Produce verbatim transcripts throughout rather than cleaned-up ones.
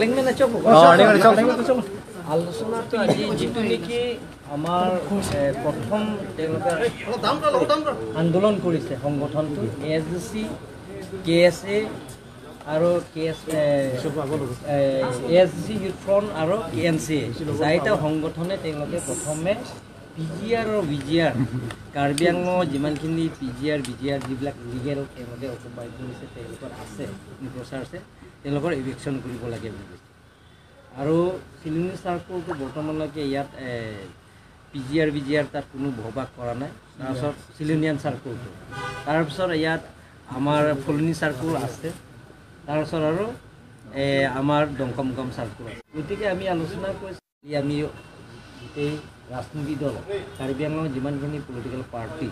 Lengmen achok. Oh, lengmen achok. আলোচনাটো আজি যিটো নেকি আমাৰ, এ, প্ৰথম তেওঁলোকে আন্দোলন কৰিছে সংগঠনটো, এ S D C, K S A আৰু কে এছ, এ, A S D C youth front আৰু কে এন চি এ, চাৰিটা সংগঠনে তেওঁলোকে প্ৰথমে পি জি আৰ আৰু ভি জি আৰ, কাৰ্বি আংলঙৰ যিমানখিনি পি জি আৰ, ভি জি আৰ যিবিলাক লিগেল তেওঁলোকে অকুপাই কৰিছে, তেওঁলোকৰ আছে, ইনক্ৰচাৰ আছে, তেওঁলোকৰ ইভিকশ্যন কৰিব লাগে বুলি কৈছে। আৰু চিলনী চাৰ্কলটো বৰ্তমানলৈকে ইয়াত, এ, পি জি আৰ, ভি জি আৰ তাত কোনো বসবাস কৰা নাই। তাৰপিছত চিলনীয়ান চাৰ্কলটো, তাৰপিছত ইয়াত আমাৰ ফুলনি চাৰ্কল আছে, তাৰপিছত আৰু, এ, আমাৰ দমকমকম চাৰ্কল আছে। গতিকে আমি আলোচনা কৰিছোঁ, আমি গোটেই ৰাজনৈতিক দল, কাৰ্বি আংলং যিমানখিনি পলিটিকেল পাৰ্টি,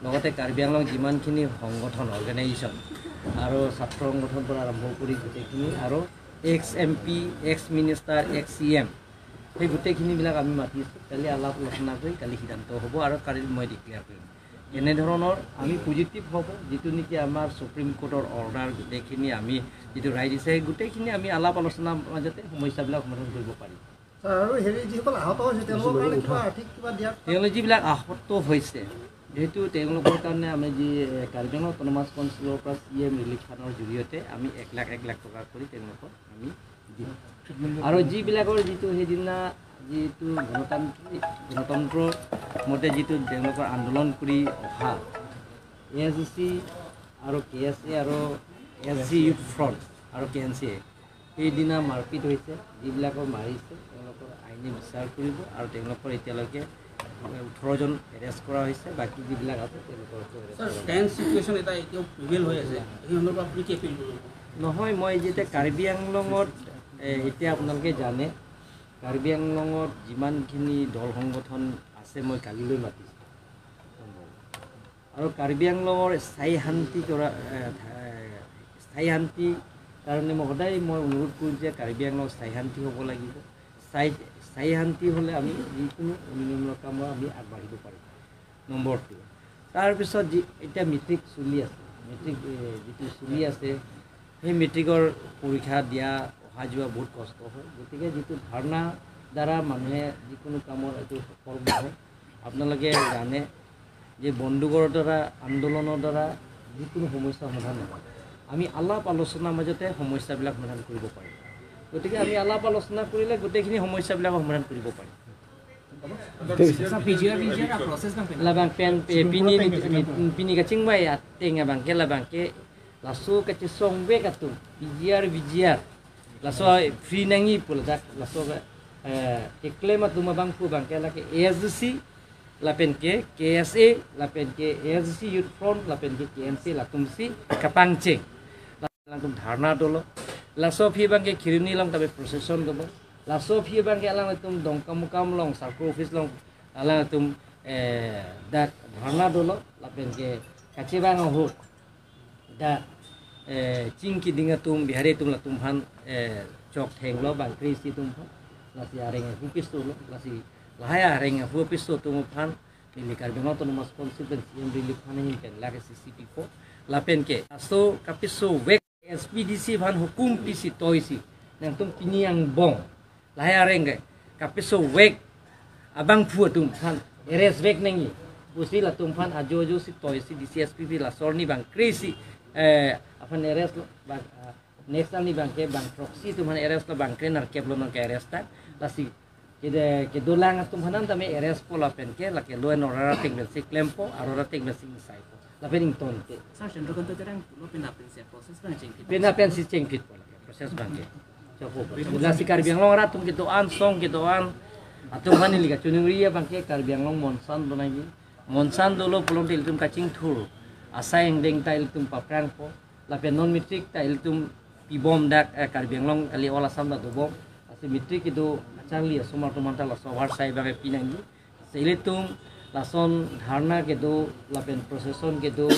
লগতে কাৰ্বি আংলং যিমানখিনি সংগঠন, অৰ্গেনাইজেশ্যন আৰু ছাত্ৰ সংগঠনৰ পৰা আৰম্ভ কৰি গোটেইখিনি আৰু ex M P, ex minister, ex C M, সেই গোটেইখিনিবিলাক আমি মাতিছোঁ। কালি আলাপ আলোচনা কৰি কালি সিদ্ধান্ত হ'ব আৰু কালি মই ডিক্লেয়াৰ কৰিম। এনেধৰণৰ আমি পজিটিভ হ'ব, যিটো নেকি আমাৰ ছুপ্ৰিম কোৰ্টৰ অৰ্ডাৰ, গোটেইখিনি আমি যিটো ৰায় দিছে, সেই গোটেইখিনি আমি আলাপ আলোচনাৰ মাজতে সমস্যাবিলাক সমাধান কৰিব পাৰিম। ছাৰ, আৰু হেৰি, যিসকল আহত হৈছে, তেওঁলোকৰ কাৰণে কিবা আৰ্থিক কিবা দিয়াৰ তেওঁলোক যিবিলাক আহত হৈছে, যিহেতু তেওঁলোকৰ কাৰণে আমি যি, এ, কাৰ্বি আংলং অট'নমাছ কাউন্সিলৰ পৰা চি এম ৰিলিফ ফাণ্ডৰ জৰিয়তে আমি এক লাখ, এক লাখ টকা কৰি তেওঁলোকক আমি দিম। আৰু যিবিলাকৰ যিটো সেইদিনা যিটো গণতান্ত্ৰিক, গণতন্ত্ৰ মতে যিটো তেওঁলোকৰ আন্দোলন কৰি অহা এ এছ ডি চি আৰু কে এছ এ আৰু A S D C youth front আৰু কে এন চি এ, সেইদিনা মাৰপিট হৈছে, যিবিলাকৰ মাৰিছে, তেওঁলোকৰ আইনে বিচাৰ কৰিব আৰু তেওঁলোকৰ এতিয়ালৈকে ওঠৰ জন এৰেষ্ট কৰা হৈছে, বাকী যিবিলাক আছে তেওঁলোকৰ ওপৰত এৰেষ্ট ছাৰ, কৰা হৈছে। টেন্স চিটুৱেশ্যন এটা এতিয়াও প্ৰিভেইল হৈ আছে, সেই সন্দৰ্ভত আপুনি কি এপিল কৰিব? নহয়, মই যেতিয়া কাৰ্বি আংলঙত, এ, এতিয়া আপোনালোকে জানে, কাৰ্বি আংলঙত যিমানখিনি দল সংগঠন আছে, মই কালিলৈ মাতিছোঁ। আৰু কাৰ্বি আংলঙৰ স্থায়ী শান্তি কৰা, এ, থা-, এ, স্থায়ী শান্তি কাৰণে মই সদায় মই অনুৰোধ কৰোঁ যে কাৰ্বি আংলঙৰ স্থায়ী শান্তি হ'ব লাগিব। স্থায়ী, স্থায়ী শান্তি হ'লে আমি যিকোনো উন্নয়নমূলক কামত আমি আগবাঢ়িব পাৰিম। নম্বৰ টু, তাৰপিছত যি এতিয়া মেট্ৰিক চলি আছে, মেট্ৰিক, এ, যিটো চলি আছে, সেই মেট্ৰিকৰ পৰীক্ষা দিয়া, অহা যোৱা বহুত কষ্ট হয়। গতিকে যিটো ধৰ্ণা দ্বাৰা মানুহে যিকোনো কামৰ এইটো সফল নহয়। আপোনালোকে জানে যে বন্দুকৰ দ্বাৰা, আন্দোলনৰ দ্বাৰা যিকোনো সমস্যা সমাধান নহয়। আমি আলাপ আলোচনাৰ মাজতে সমস্যাবিলাক সমাধান কৰিব পাৰিম। গতিকে আমি আলাপ আলোচনা কৰিলে গোটেইখিনি সমস্যাবিলাক সমাধান কৰিব পাৰিম। ঠিক আছে। Sir, P G R, V G R a-process abang pen? Labang pen, eh, pini, pini kachingvai ateng abangke labangke laso kachesongvek atum, P G R, V G R, laso free nangji pu ladak, laso, eh, keklem atum abangphu abangke lake A S D C, lapenke K S A, lapenke A S D C Youth Front, lapenke K N C latumsi kapangcheng. Alangtum dharna dolo. Laso aphi abangke Kheroni along tabe procession dolo. Laso aphi abangke alangtum Dongkamukam along, circle office along, alangtum, eh, dak dharna dolo. Lapenke kachevang ahut dak, eh, chingkiding atum, Bihari atum latum aphan, eh, chokthenglo, bangkre isi atum aphan. Lasi areng ahu piso lo, lasi lahai areng ahu piso atum aphan neli Karbi Anglong Autonomous Council pen C M Relief Fund ahin pen lake sixty-four, lapenke laso kapisovek S P D C aphan hukum pisi toisi, nangtum pini angbong lahai areng ke kapisovek abangphu atum aphan arrest vek nangji pusi latum aphan ajo ajo si toisi D C S P pi laso arni bangkre isi, eh, aphan arrest lo, bang, ah, next arni abangke bang throksi atum aphan arrest lo, bangkre nerkep lo nangke arrest ta, lasi kede, kedolang atum aphan tame arrest po lapenke lake law and order ateng pensi klempo, aro ateng pensi ingsaipo. Lapen ingtonte. Sir, Chandrakanta Terang pulo pina pensi process abang chengphit? Pina pensi chengphitpo lake process abangke. Chopo po. Lasi Karbi Anglong arat atum kedo-an, song kedo-an atum aphan neli kachiningri abangke Karbi Anglong monsan do nangji. Monsan dolo pulote ilitum kachingthur asai angdeng ta ilitum paprangpo. Lapen non matric ta ilitum pibom dak, eh, Karbi Anglong kali, all Assam ta dobom. Lasi matric kedo kacharli asomar atum aphan ta laso harsai abangke pinangji. Lasi ilitum lason dharna kedo, lapen procession kedo,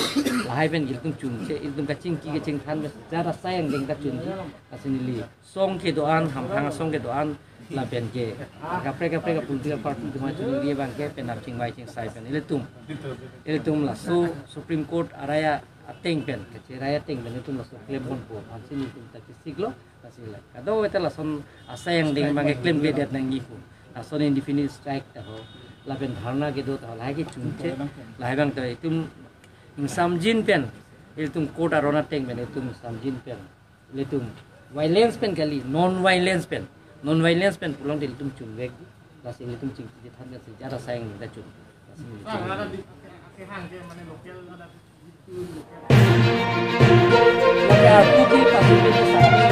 lahai pen ilitum chunche, ilitum kachingki kachingthan mes jat asai angdeng ta chunji. Lasi neli song kedo-an, hamphang asong kedo-an, Lapen ke kaprek kaprek a political party atum chingri abang ke penap chingvai chingsai pen ilitum, ilitum laso Supreme Court arai ateng pen, kacherai ateng pen ilitum laso klem ponpo, ansi ilitum ta kesiklo. Lasi la kadokave ta lason asai angdeng abang ke klemkledet nangji pu. Lason indefinite strike ta ho, lapen dharna kedo ta ho, lahai kechunche, lahai abang ta itum ingsamjin pen, ilitum court aron ateng pen itum ingsamjin pen, ilitum violence pen kali, non violence pen, non violence pen pulang ilitum chunvek. Lasi ilitum chingki than si jara asai angdeng ta chun. Lasi ilitum Oke, aku di pasuki di sana.